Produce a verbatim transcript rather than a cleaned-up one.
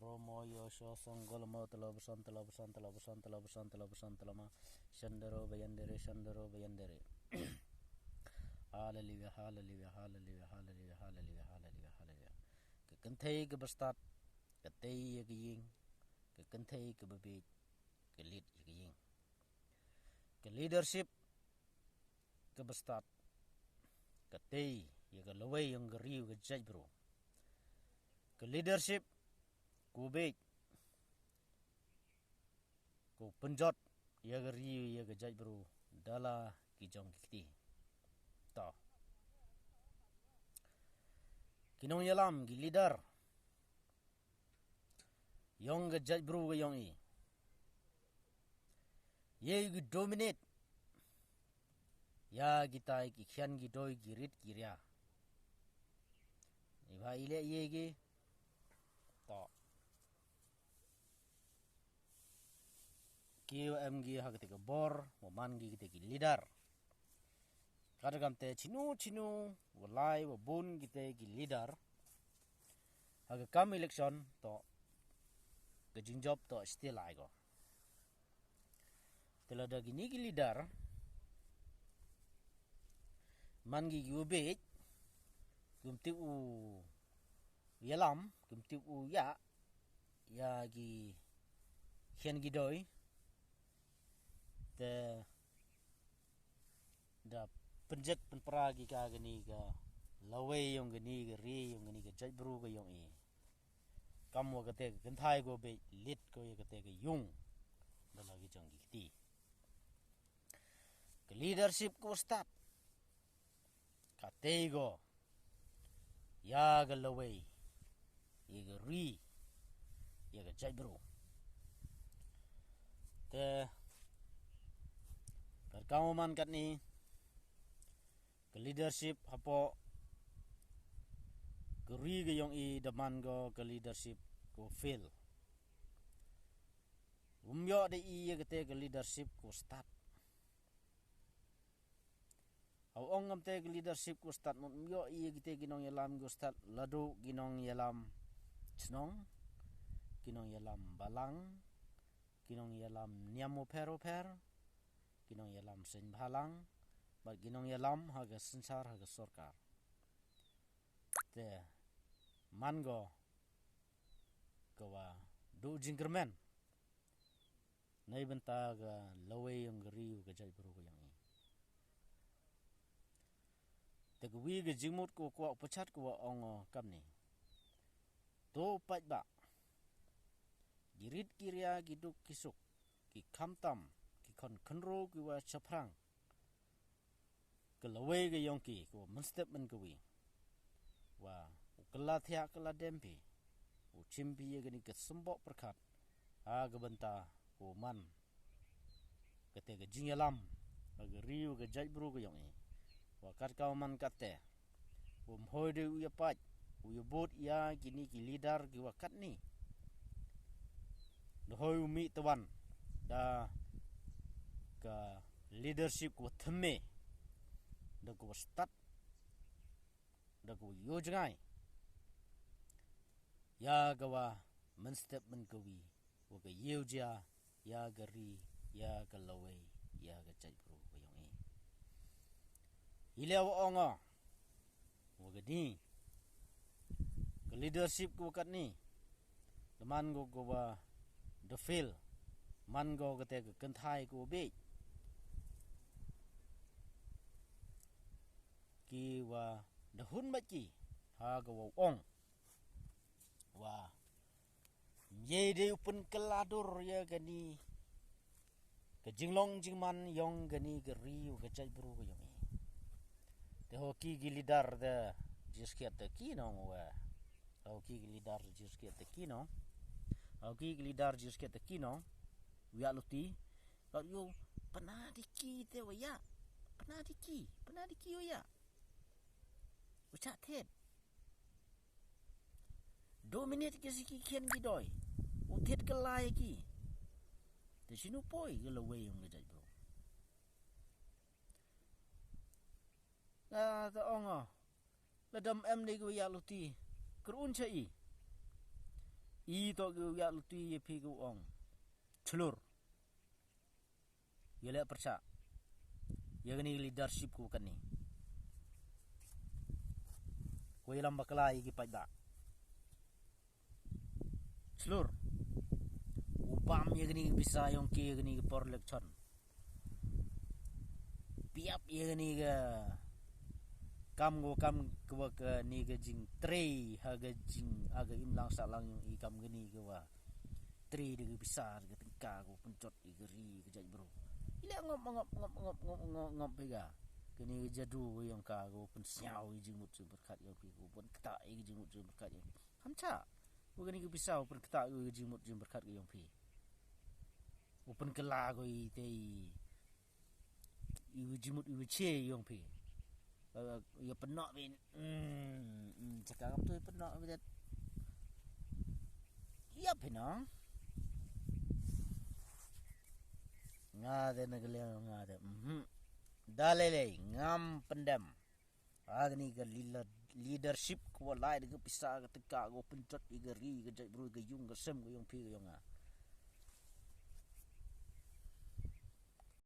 Romo yosho songol mo telo beson telo beson telo beson telo beson telo beson telo ma. Shandero bayandere shandero bayandere. Haleluya, haleluya, haleluya, haleluya, haleluya, haleluya, haleluya. Ka kynthei ka bastad ka tei ïa ka ïing, ka kynthei ka babiej ka lid ïa ka ïing. Ka leadership ka bastad ka tei ïa ka lawei ïong ka ri ïong ka jaitbru. Ka leadership ku bej ku pynjot ïa ka ri ïa ka jaitbru da la ki jong ki kti. To ki nongïalam ki leader ïong ka jaitbru ka ïong i. Ïa ki dominate ïa kita ki khian ki doi ki rit ki ria. Iba ile ïa ki to ki em ki ha kita ki bor mo man ki kita ki leader. Kata kam te chinu chinu wa lai wa bun kita ki leader ha ka kam election to ka jingjop to still ai ko. Te lada kini ki leader man ki ki u bej, kim tip u ïalam, kim tip u ïa ïa ki khian ki doi. Te da pynjet pynpra ki ka kani ka lawei ïong kani ka ri ïong kani ka jaitbru ka ïong i. Kam wa kate ka kynthai ko bej lit ko ïa kate ka ïung da la ki jong ki kti. Ka leadership ko stad ka tei ko ïa ka lawei ïa ka ri ïa ka jaitbru. Te ka kam man katni ka leadership hapoh ka ri ka ïong i da man ko ka leadership ko fail. Um ïoh da i ïa kate ka leadership ko stad. Hau ong ngam te ka leadership ko stad mut um ïoh i ïa kate ki nongïalam ko stad ladu ki nongïalam chnong, ki nongïalam balang, ki nongïalam niam u pher u pher, ki nongïalam seng bhalang bad ki nongïalam ha ka synshar ha ka sorkar. Te man ko ka wa du jingkyrmen. Nei bynta ka lawei ïong ka ri u ka jaitbru ka ïong i. Te ka wi ka jingmut ka wa kwah u pachat ka wa ong o kamni. To pait ba ki rit ki ria ki duk ki suk ki khamtam ki khon khynro ki wa chaphrang. Ka lawei ka ïong ki ka wa mynstep man ka wi wa u kylla thiah kylla dem phi u chim phi ïa kani ka symboh pyrkhat ha ka bynta ka wa man kate ka jingïalam ha ka ri u ka jaitbru ka ïong i. Wa kat ka wa man kate u mhoi de u ïa pait u ïa bud ïa kini ki leader ki wa katni. Da hoi u mih tawan da ka leadership ka wa thymme da ka wa stad da ka wa ïoh jngai ïa ka wa mynstep man ka wi wa ka ïew jia ïa ka ri ïa ka lawei ïa ka jaitbru ka ïong i. I le wa ong o wa ka ni ka leadership ka wa katni da man ko ka wa da fail man ko kate ka kynthai ka wa bej ki wa da hun bad ki ha ka wa ong wa Ym ye dei u pynkylla dur ïa kani ka jinglong jingman ïong kani ka ri u ka jaitbru ka ïong i. Te ho ki ki leader da jiskhet te ki nong wa. Ho ki ki leader da jiskhet te ki nong. Ho ki ki leader jiskhet te ki nong. Wia luti. Ka yu pynadi ki te wa ya. Pynadi ki, pynadi ki wa ya. U cha thet. Dominate ki si ki khian ki doi. U thied ka lai ki. Te sinu poi ki lawei ïong ka jaitbru. Nga ta ong o. Lada ym em dei ki wa ïa luti. Kyrun cha i. I to ki u ïa luti ïa phi ki u ong. Chlur. Ïa leh pyrshah ïa kani ka leadership ka wa kani. Ko ïalam bakla ïa ki paidbah. Chlur. U bam ïa kani ka pisa yong ki ïa kani ka por election. Piap ïa kani ka kam ko kam ka wa kani ka jingtrei ha ka jing ha ka imlang sahlang yong i kam kani ka wa trei da ka pisa da ka tyngka ka wa pynjot ïa ka ri ka jaitbru. I leh ngop ngop ngop ngop ngop ngop ngop phi ka. Kani ka jadu ka yong ka ka wa pynsngew ïa ka jingmut jingpyrkhat yong phi, ka wa pynktah ïa ka jingmut jingpyrkhat yong phi. Ham cha. Wa kani ka pisa wa pynktah ïa ka jingmut jingpyrkhat ka yong phi. Wa pynkylla ko i te i i wa jingmut i wa che yong phi. Ïa pynnoh phi. Hmm, hmm, cha ka kam tu pynnoh phi det. Ïa phi no. Nga de na ka liang nga de. Mhm. Da lei lei ngam pyndem. Ha kani ka leader- leadership ka wa lai da ka pisa ka tyngka ka wa pynjot ïa ka ri ka jaitbru ka yung ka sem ka yong phi ka yong nga.